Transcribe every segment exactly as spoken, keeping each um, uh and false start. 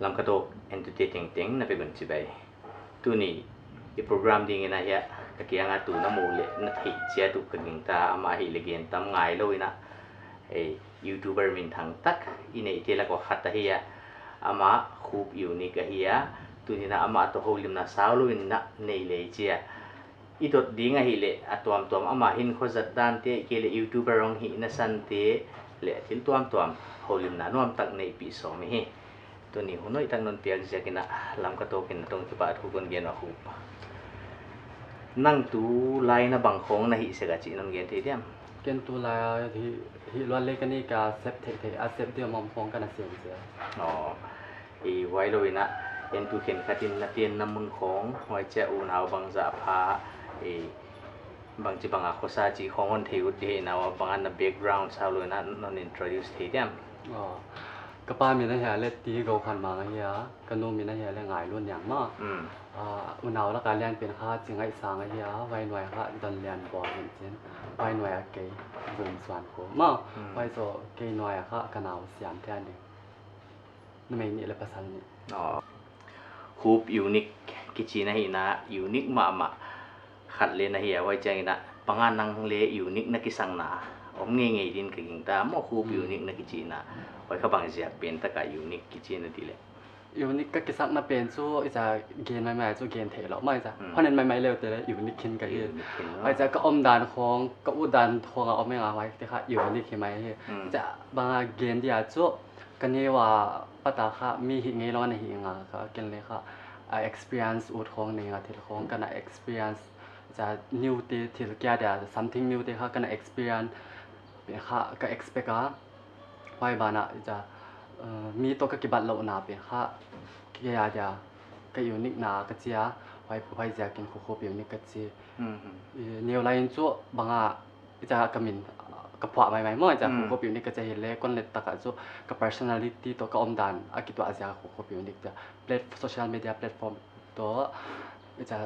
Lamka Talk entute tengteng na pe un chibai. Tuni i program ding in a hiai ka kiang a tu na mu leh na theih chiat uh ka gingta, amah ahihleh gen tam ngailou in a, eh, YouTuber minthang tak i neihte lak uah khat ahi a, amah Khup Unique ahi a, tuni in a amah toh houlimna saulou in na nei lei chia. I dot ding ahihleh a tuamtuam amah hinkhua zat dante, ahihkeileh YouTuber hong hihna sante leh thil tuamtuam houlimna nuam tak neihpih sawm i hi. Tuni hun hoih tak non piak ziak in a Lamka Talk in na tungah kipahthu kon gen uh a Khup. Nang tulai in a bang khawng na hih sek a chih non gen thei diam? Ken tulai a hih, hih luat leh ka ni ka sep theihtheih, a sep diam om khawng ka na sem zel. Aw. I huailou in a, en tu khenkhat in na tenna mun khawng, huai chia unau bangzah pha, i bangchibang a khosa chih khawng hon thei ut di hi, na ua bang a na background saulou in a non introduce thei diam? Aw. Ka pa min ahihleh T. Gokhanmang ahi a, ka nu min ahihleh Ngailunniang maw. Hmm. Ah, unau lak a lian pen kha Chingaihsang ahi a, huai nuai kha Donlianbual hi'n chin. Huai nuai a kei Vumsuan khu maw. Hmm. Huai zoh kei nuai a kha ka nau siam thei a ni. Numei nih leh pasal nih. Aw. Khup Unique kichi na hihna, unique mahmah khat leh na hi a, huai chiang in a bang a nang leh unique na kisakna om ngeingei din ka gingta maw, Khup Hmm. Unique na kichihna. Huai kha bang ziak pen tak a unique kichi na di leh? Unique ka kisakna pen chu i chia gen maimai chu gen theilou maw i chia. Hmm. Hon en maimai leh te leh unique khin ka hi. Unique khin, Huai chia ka omdan khawng, ka utdan khawng a om eng a, huaite kha unique hi mai hi. Hmm. I chia bang a gen dia chu ka neu a pat a kha mi hih ngeilou na hi nga kha, ken leh kha a experience ut khawng nei nga, thil khawng ka na experience, i chia new te, thil kia dia something new te kha ka na experience, pen kha ka expect a. Huai ban ah i chia, uh, mi toh ka kibatlouhna pen kha kei a dia ka unique na ka chi a, huai, huai ziak in Khup Unique ka chi. Hmm, hmm. I, neu lai in chu bang a i chia ka min, uh, ka phuah maimai maw, i chia Hmm. Khup Unique ka chi ahihleh kon let tak a chu ka personality toh ka omdan a kituah ziak a Khup Unique chia plat-, social media platform toh i chia,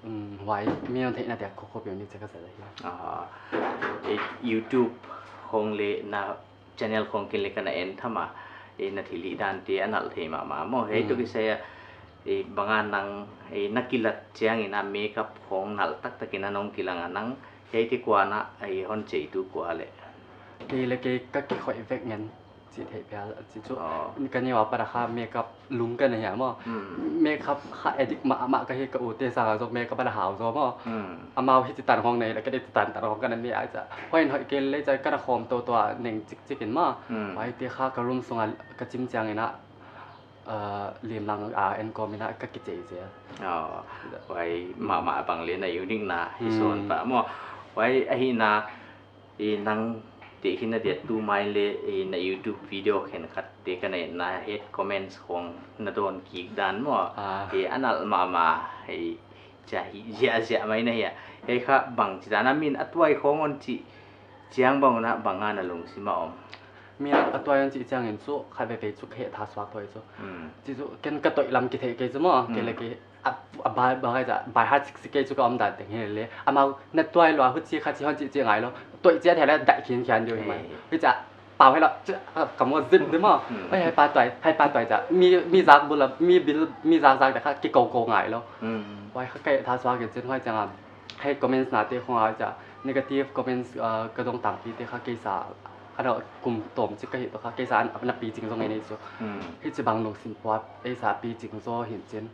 um, huai mi hon theihna dia Khup Unique chia ka zat ahi. Ah, eh, YouTube khawng leh na channel khawng ken leh ka na en tham a, eh, na thilhih dante a nalh thei mahmah maw. Hiai toh Hmm. kisai a, eh, bang a nang, eh, na kilat chiang in a makeup khawng nalh taktak in a nong kilang a, nang hiaite kuan a, eh, hon cheitu kua leh? Kei leh kei ka kikhoih vek ngen chih theih phial, chih chu. Aw. Ka neu a pat a kha makeup lung ka na hi a maw. Hmm. Makeup kha addict mahmah ka hi, ka u te sang a zoh makeup a na hau zaw maw. Hmm. Amau hichi tan khawng nei leh ka dei tan tan khawng ka na nei a chia. Huai in hoih kei leh chia ka na khawm tou tou a neng chikchik in maw. Hmm. Huaite kha ka room sung a ka chim chiang in a, uh, limlang a en kawm in a ka kichei zel. Aw. Huai mahmah bang leh na unique na hi Hmm. sawn pah maw. Huai ahihna, i nang tehkhin na dia tu mai leh, i na YouTube video khenkhat te ka na, na hate comments khawng na dawn kik dan maw. Ah. I a nalh mahmah, i chia hi ziahziah mai na hi a. Hiai kha bangchidan a min a tuai khawng hon chih chiang bang un a bang a na lungsim a om? Min a tuai hon chih chiang in chu khatvei chu ka heh thasuak thou chu. Hmm. Chih chu ken ka toih lam kitheih kei chu maw. Hmm. Kei leh kei a, a by, by, by heart siksik kei chu ka omdan teng hi leh. Amau na tuai lua, huchi kha chi hon chih chi ngailou. Toih chiat ahihleh daih khinkhian diu hi mai. Eh. Huchia pau hilou, chi, a, ka maw zin di maw. Hmm. Oi, hiai pa tuai, hiai pa tuai chia. Mi, mi zak bul a, mi bil, mi zakzak te kha kikou kou ngailou. Hmm. Huai kha ka heh thasuak in chin huai chiang a. Hiai comments na te khawng a chia. Negative comments, uh, ka dong tangpi te kha kei sa. Ano kum tawm chik ka hih toh kha kei sa an, na pi ching zong ei nei chu. Hmm. Hichibang lungsim puat, ei sa pi ching zaw hi'n chin.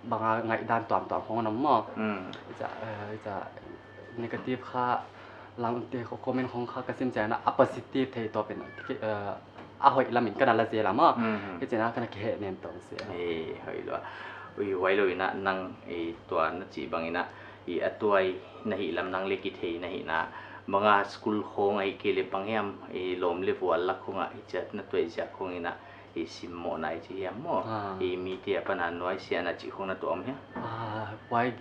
Bang a ngaihdan tuamtuam khawng a om maw. Hmm. I chia, eh, i chia negative kha lang te kha comment khawng kha ka sim chiang in a, a positive thei tawp in, eh, a hoih lam in ka na la zel a maw. Hmm, hmm. Hichi'n a ka na kihehnem tawm zel. Eh, hoih lua. Ui, huailou in a nang, eh, tua na chih bang in a, i a tuai na hih lam nang leh kithei na hihna. Bang a school khawng ahihkeileh bang hiam, eh, lawm leh vual lak khawng a, i chia na tuai ziak khawng in a, i simmohna i chi hiam maw? Ah. I mite apan a nuaisiahna chih khawng na tuah om hia? Ah, huai,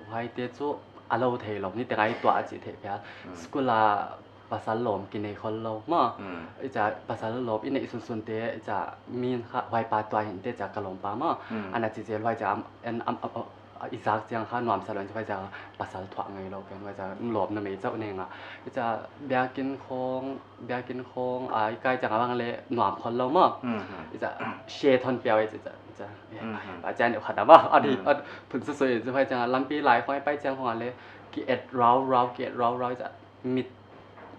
huaite chu a lou theilou, niteng a i tuah a chih theih phial. Hmm. School a pasal lawm kinei khollou maw. Hmm. I chia pasal lawm i neih sunsun te, i chia min kha huai pa tuai hi'n te chia ka lawm pa maw. Hmm. Ana chi zel huai chia am, en, am, am, am, a i zak chiang kha nuamsa lou in chu huai zak a pasal thuah ngeilou ken, huai zak lawmna mei chauh nei ngal. Huchia biakin khong, biakin khong a i kai chiang a bang leh nuam khollou maw. Hmm, hmm. Huchia share hon pia uh, huchia, huchia. Hmm, hmm. A chiang uh khat a maw, a di, hmm, a phun sui sui chu huai chiang a lampi lai khong i pai chiang khong a leh ki et rau rau, ki et rau rau, huchia mit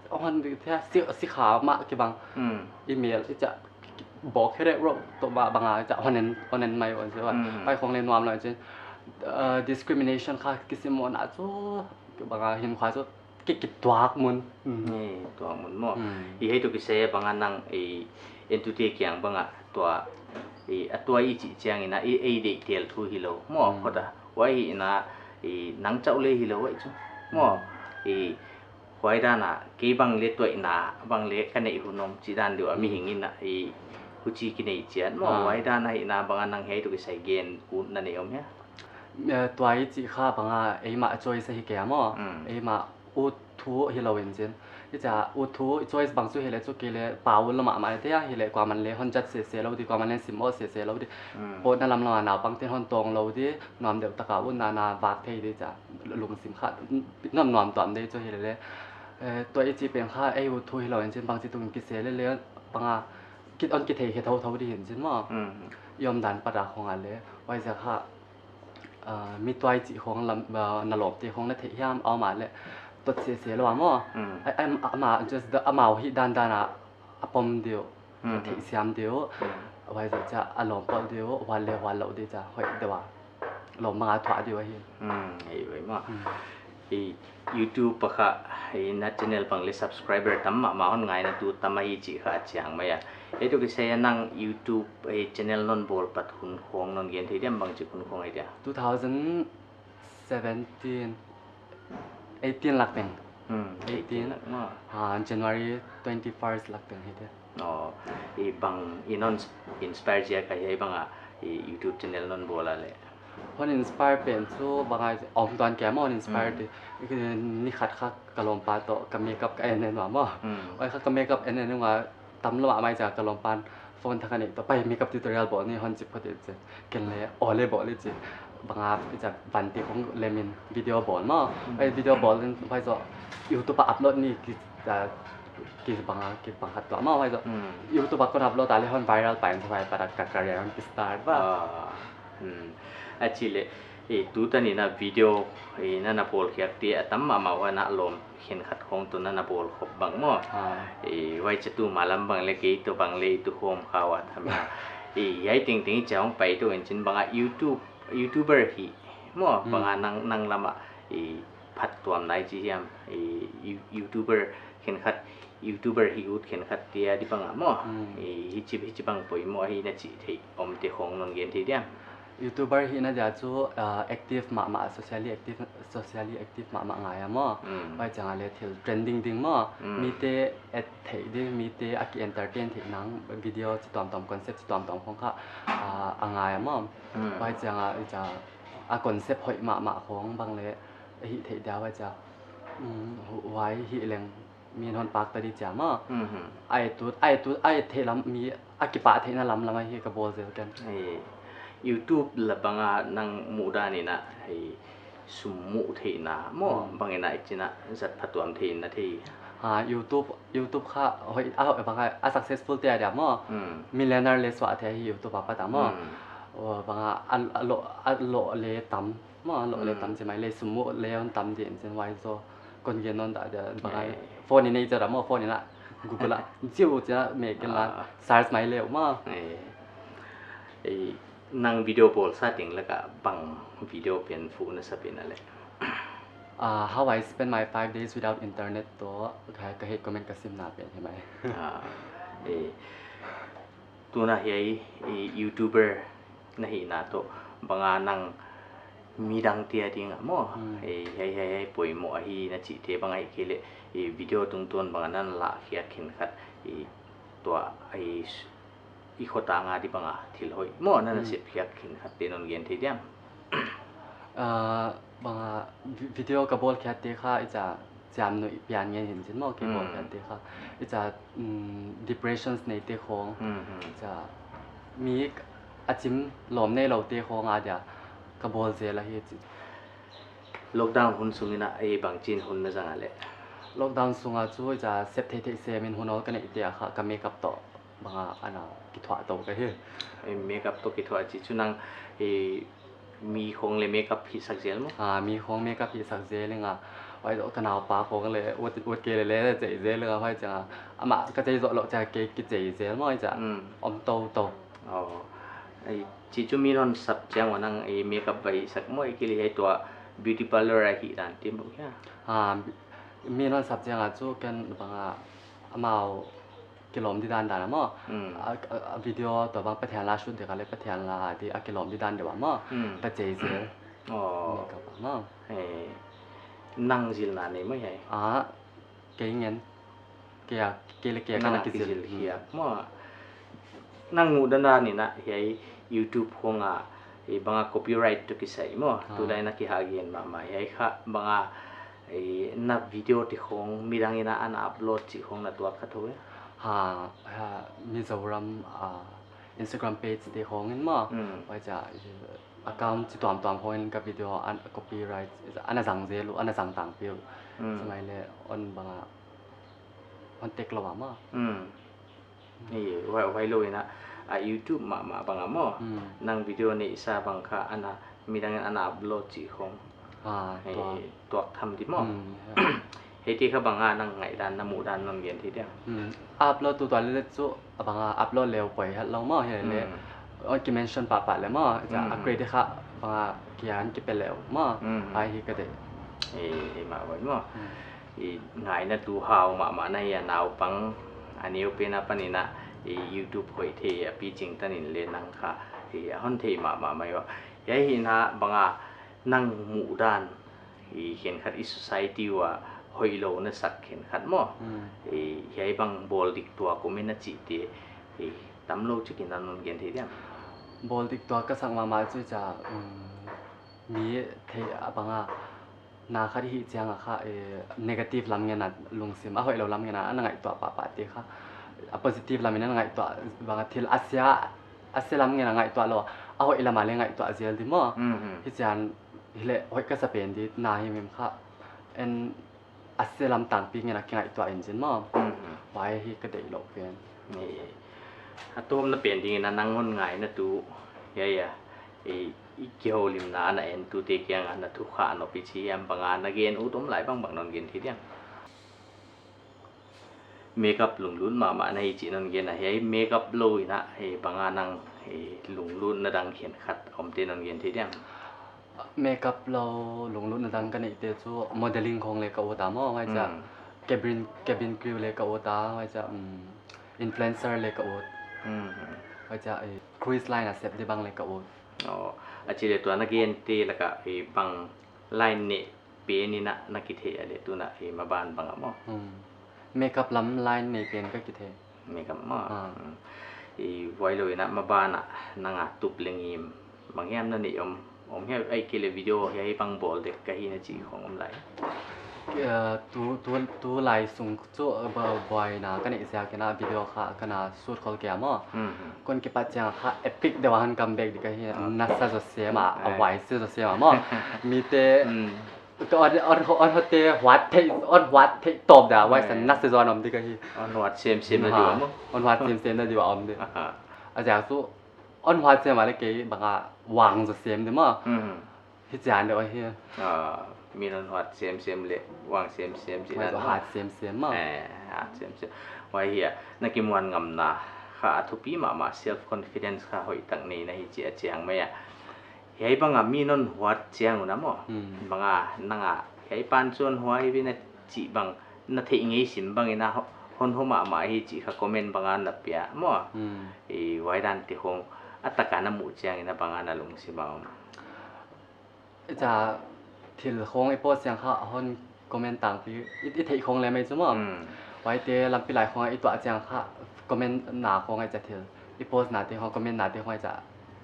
hon di thia si, si kha mah kibang. Hmm. I mel, huchia bawk khe reh rau toh mah bang a, huchia hon en, hon en mai uh chu. Hmm. Huai khong leh nuam lou chu. Uh, discrimination kha kisim mawkna chu, bang a hinkhua chu ki, kituak mun. Hmm. Ni, tuak mun maw. Hmm. Hiai toh kisai bang a nang i entute kiang bang a tua, i, a tua i chih chiang in a, i, i deih tel thu hilou maw. Hmm. Khota, huai hi in a, i, nang chauh leh hilou huai chu maw. Hmm. I, huai dan a, kei bang leh tuaihna bang leh ka neih hun om chih dan deuh a, hmm, mihing in a, i, huchi kinei chiat maw. Ah. Huai dan a hi in a bang a nang hiai toh kisai gen utna nei om hia? Eh, tua i chih kha bang a eimah choice ahi kei a maw. Hmm. Eimah ut thu hilou in chin. Huchia ut thu choice bang chu hileh chu kei leh pau lou mahmah te a, hileh kuaman leh hon judge sese lou di, kuaman leh sim mawk sese lou di. Hmm. Pawtna lam lam a naupang ten hon tawng lou di, nuam deuh tak a utna na vak thei di chia. Lungsim kha nuam nuam tuam di chu hileh leh. Eh, tua i chih pen kha ei ut thu hilou in chin, bangchi tung kise leh leh bang a kit hon kithei khe thouthou di hi in chin maw. Hmm. I omdan pat a khong a leh. Huai zak kha Ah, mi tuai chih khong lam, ah, na lawmte khong na theih hiam, a om a leh tot sese lou a maw. Mm. Ai, ai, ama, just the, amau hih dandan a, a pom di uh, mm-hmm, theih siam di uh. Mm. Huai zoh chia a lawm pawt di uh, hual leh hual lou di chia, hoih deuh a lawm bang a thuah di uh ahi. Mm, ei, ei maw. Mm. I YouTube pakhat, i na channel bang leh subscriber tam mahmah hon ngaina tu tam ahi chih kha a chiang mai a. Ei toh kisai a nang YouTube, eh, channel non bawl pat hun khong non gen thei diam, bangchi hun khong ahi dia? Two thousand seventeen, eighteen lak teng. Hmm, eighteen. Eighteen lak maw. Ha, January twenty-first lak teng ahi dia. Oh, i bang i non inspire ziak ahi bang a, i YouTube channel non bawl a leh? Hon inspire pen chu bang a om tuan kei maw, hon inspire, mm, di. Ni khat kha ka lawmpa toh ka makeup ka en en ua maw. Mm. Huai kha ka makeup en en ua tam lou a mai chia ka lawmpan phone thak a neih toh pai makeup tutorial bawl ni hon chi phot in chin. Ken leh aw leh bawl leh chi. Bang a chia ban te khong lem in video bawl maw. Mm. Huai video bawl in huai zoh YouTube a upload ni ki, ah, ki bang a ki bang khat tua maw huai zoh. Mm. YouTube a kon upload a leh hon viral pai in huai pat a ka career hon ki start ua. Ah. Hmm. A chih leh, eh, tutan in a video, eh, na na bawl khiak te a tam mahmah ua, na lawm khenkhat khong toh na na bawl khop bang maw. Ah. Eh, huai chia tu malam bang leh kei toh bang leh i tu khawm kha ua tham a. Eh, hiai tengteng i chia hong pai tou in chin bang a YouTube, YouTuber hi maw, hmm, bang a nang, nang lam a, eh, phattuamna i chi hiam, eh, You-, YouTuber khenkhat, YouTuber hi ut khenkhat te a di bang a maw. Hmm. Eh, hichi, hichi bang poimoh ahi na chih theih om te khong non gen thei diam? YouTuber hihna dia chu, ah, active mahmah, socially active, socially active mahmah ngai a maw. Hmm. Huai chiang a leh thil trending ding maw. Hmm. Mite et theih di, mite a ki entertain theih nang video chi tuamtuam, concept chi tuamtuam khong kha, ah, a ngai a maw. Hmm. Huai chiang a, i chia a concept hoih mahmah khong bang leh hih theih dia huai chia. Hmm, hu-, huai hi leng min hon pak ta di chia maw. Mhm. Ai tu, ai tu, ai theih lam mi, a kipah theihna lam lam ahi ka bawl zel ken. Eh, YouTube la bang a nang muhdan in a, eh, sum muh theihna maw, hmm, bang in a i chin a zat phatuam theihna thei. Ha, YouTube, YouTube kha hoih, a hoih bang a, a successful te a dia maw. Hmm. Millionaire leh suah thei ahi YouTube a pat a maw. Hmm. Oh, bang a, a, a loh, a loh leh tam maw, a loh leh tam, hmm, chi mai leh sum muh leh hon tam di in chin huai zoh. Kon gen non ta dia, bang a, eh, phone in nei chia ra maw, phone in a Google a chiu chia mek in la, ah, search mai leh maw. Eh, eh, nang video bawl sa teng lak a bang video pen phu na sa pen a leh? Ah, how I spend my five days without internet toh, ka, ka hate comment ka simna pen hi mai. Ah, eh, tuna hiai, eh, YouTuber na hihna toh bang a nang midang te a ding a maw. Hmm. Eh, hiai, hiai, hiai poimoh ahi na chih te bang ahihkeileh, eh, video tungtawn bang a na lah khiak khenkhat, eh, tua, eh, s-, i khotang a di bang a thil hoih maw na na, hmm, sep khiak khenkhat te non gen thei diam? Ah, bang a vi-, video ka bawl khiak te kha i chia chiam nuih pian ngen hi in chin maw, kei bawl, hmm, khiak te kha. I chia, mm, depressions nei te khong. Hmm, hmm. I chia mi a chim lawm nei lou te khong a dia. ka bawl zel ahi chi. Lockdown hun sung in a, ei bangchin hun na zang a leh? Lockdown sung a chu i cha sep theihtheih sem in hun awl ka neih te a kha ka makeup toh bang a ana kithuah tou ka hi. Ei, makeup toh kithuah chi chu nang, ei, mi khong leh makeup hihsak zel maw? Ah, mi khong makeup hihsak zel ing a. Huai toh ka naupa khong leh ut, ut kei leh leh chei zel ing a, huai chiang a. Amah ka chei zoh louh chiang kei kichei zel maw, huai chiang. Mm. Om tou tou. Oh. Ei, chi chu mi'n hon sap chiang ua nang, ei, makeup va hihsak maw, ei, kei leh hiai tua beauty parlour a hih dan te maw hia? Ah, mi'n hon sap chiang a chu ken bang a amau kilawm di dandan a maw. Mm. A, a, a video toh bang Pathian la shoot dek a leh Pathian la di a kilawm di dan deuh a maw. Mm. Ka chei zel. Oh. Makeup a maw. Eh, nang zilna nei maw hiai? Ah, kei ngen. Kei a, kei leh kei a nang kana a kizil. Kizil hiai. Hmm. Maw. Nang muh dan a ni na hiai YouTube khong a, eh, bang a copyright toh kisai maw. Ah. Tulai na kihahgen mahmah hiai kha bang a, eh, na video te khong midang in a ana upload chih khong na tuak kha thou e? Ha, ha, Mizoram, ah, Instagram page te khong in maw. Mm. Huai chiang, eh, account chi tuamtuam khong in ka video ana copyright, ana zang zel uh, ana zang tangpi uh. Mm. Chimai leh hon bang a, hon tek lou a maw. Mm. Ei, huai, huai lou in a, a YouTube mahmah bang a maw. Mm. Nang video neihsa bang kha ana, midang in ana upload chih khong. Ah, ei, tua. Tuak tham di maw. Mm, yeah. Hiai te kha bang a nang ngaihdan, na muhdan non gen thei diam? Mm. Upload tutual leh chu bang a upload leh poi hat lou maw hiai leh. Mm. Hon kimention pahpah leh maw, cha, mm, a credit kha bang a kia hon kipe leh maw. Mm. Huai hi ka deih. Ei, ei, mah huai maw. Mm. I ngaihna tu hau mahmah na hia, naupang a neu pen apan in a, i YouTube hoih thei a piching tan in leh nang kha, i a hon thei mahmah mai ua. Hiai hi na bang a nang muhdan, i khenkhat i society ua hoihlou na sak khenkhat maw. Hmm. I hiai bang bawl dik tuak om in a chih te, i tamlou chik in a non gen thei diam? Bawl dik tuak ka sak mahmah chu cha, um, mi thei a bang a na khat hih chiang a kha, eh, negative lam ngen a lungsim, a hoihlou lam ngen a ana ngaihtuah pahpah te kha. A positive lam in ana ngaihtuah, bang a thil a sia, a sia lam ngen a ngaihtuah lou, a hoih lam a leh ngaihtuah zel di maw. Mhm. Hi chiang, hi leh hoih ka sa pen di na himhim kha. En a sia lam tangpi ngen a kingaihtuah in chin maw. Mhm. Huai hi ka deih lou pen. Eh, a tawpna pen ding in a nang hon ngaihna tu, ya, ya. Eh, i kihoulimna ana en tute kiang a na thu kha nop i chi hiam, bang a na gen ut om lai bangbang non gen thei diam? Makeup lunglut mahmah na hi chih non gen a, hiai makeup lou in a, eh, bang a nang, eh, lunglutna dang khenkhat om te non gen thei diam? Makeup lou lunglutna dang ka neih te chu modeling khong leh ka ut a maw, huai cha, mm, cabin, cabin crew leh ka ut a, huai cha, mm, influencer leh ka ut. Mm. Huai cha, eh, cruise line a sep di bang leh ka ut. Oh, a chi leh tua na gen te lak a, eh, bang line neh pen in a na kithei a leh tu na, eh, maban bang a maw? Hmm. Makeup lam line nei pen ka kithei. Makeup maw? Ah. Hmm. I huai lou in a maban a nang a tup leh ngim bang hiam na neih om, om hiam, ahihkeileh video hiai bang bawl dek ka hi na chih khong om lai? Eh, tu, tu, tulai sung chu, eh, ba, buaina ka neih ziak in a video kha ka na shoot khol kei a maw. Hmm, hmm. Kon kipat chiang kha epic deuh a hon come back di ka hi, ah, nasa zaw sem a, a, eh, huai se zaw sem a maw. Mite, hmm, ka on, on, on hote huat thei, on huat thei tawp da, huai sa, eh, nasa zaw a om di ka hi. On huat semsem na di ua maw? On huat semsem na di ua om di. Aha. A ziak chu, on huat sem a leh kei bang a vang zaw sem di maw. Hmm. Hi chiang deuh ahi. Ah, mi'n on huat semsem leh vang semsem chih dan maw. Huai zaw hat semsem maw. Eh, hat semsem. Huai hi a, na kimuan ngamna kha a thupi mahmah, self confidence kha hoihtak nei na hi chih a chiang mai a. Hiai bang a mi'n on huat chiang un a maw. Hmm. Bang a, nang a, hiai pan chu on huai ve na chih bang, na theih ngei sim bang in a ho-, hon hoih mahmah hi chih kha comment bang a na pia maw. Hmm. I huai dan te khong a tak a na muh chiang in a bang a na lungsim a om? I cha thil khong i post chiang kha hon comment tangpi, i, i theih khong leh mai chu maw. Hmm. Huaite lampi lai khong a i tuah chiang kha comment na khong a i cha thil i post na te khong, comment na te khong a i cha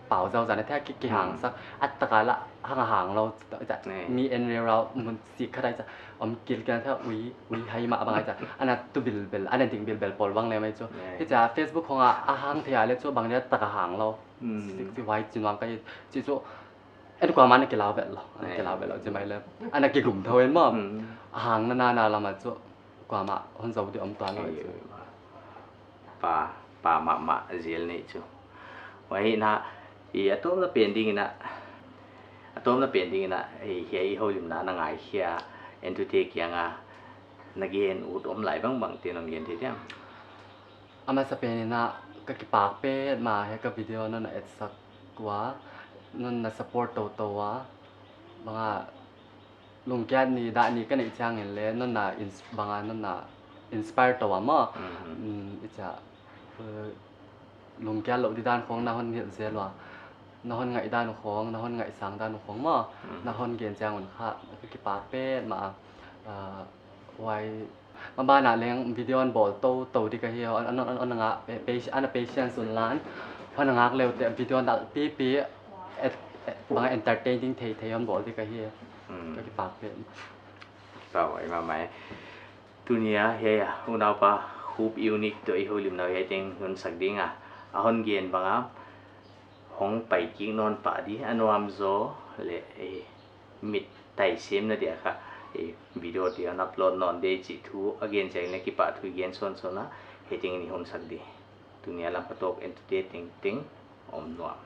pau zau zan a thei ki, ki hang sa. Hmm. A tak a la hang a hang lou, i cha, ne, mi en rau rau mun sik khat a i cha om kil kil a thei ui, ui hai mah bang a i cha. Ana tu bilbel, ana ding bilbel pawl bang leh mai chu. Ne. I cha Facebook khong a, a hang thei a leh chu bang dia tak a hang lou. Hmm. Sik sik huai chin wang ka i chi chu. En kuamah na kilau vet lou, na kilau vet lou, chi mai le. Ana kigum thou in maw. Hmm. Hang na na na lam a chu kuamah hon zou di om tuan lou chu. Pa, pa mahmah zel nei chu. Huai na, i a tawpna pen ding in a, a tawpna pen ding in a, i, hiai i houlimna na ngaikhia, entute kiang a, na gen ut om lai bangbang te non gen thei diam? A masa pen in a, ka kipak petmah hiai ka video non na etsak ua, non na support tou tou ua, bang a, lungkiat ni dah ni ka neih chiang in le, non na ins-, bang a, non na inspire tou ua maw. Mhm. Mm, i chia, eh, lungkiat lou di dan khong na hon hilh zel ua. Na hon ngaihdan khong, na hon ngaihsang dan khong maw. Mhm. Na hon gen chiang un kha, ka kipak petmah a. Ah, huai, maban ah leng video hon bawl tou tou di ka hi, hon, hon, hon, hon ngak, pa-, pa-, ana patience un lan. Hon ngak leu te video hon dal pipi, et-, et-, bang entertaining thei thei hon bawl di ka hi. Hmm. Ka kipak pet. Pau, ai ma mai. Tuni a, hiai a, unaupa Khup Unique toh i houlimna hiai teng hun sak ding a. A hon gen bang a, hong pai kik nawn pah di, a nuam zaw le, eh, mit tai semna dia kha, eh, video te hon upload nawn di chih thu, a gen chiang le kipahthu i gen sawnsawn a, hiai teng in i hun sak di. Tuni a Lamka Talk entute tengteng om nuam.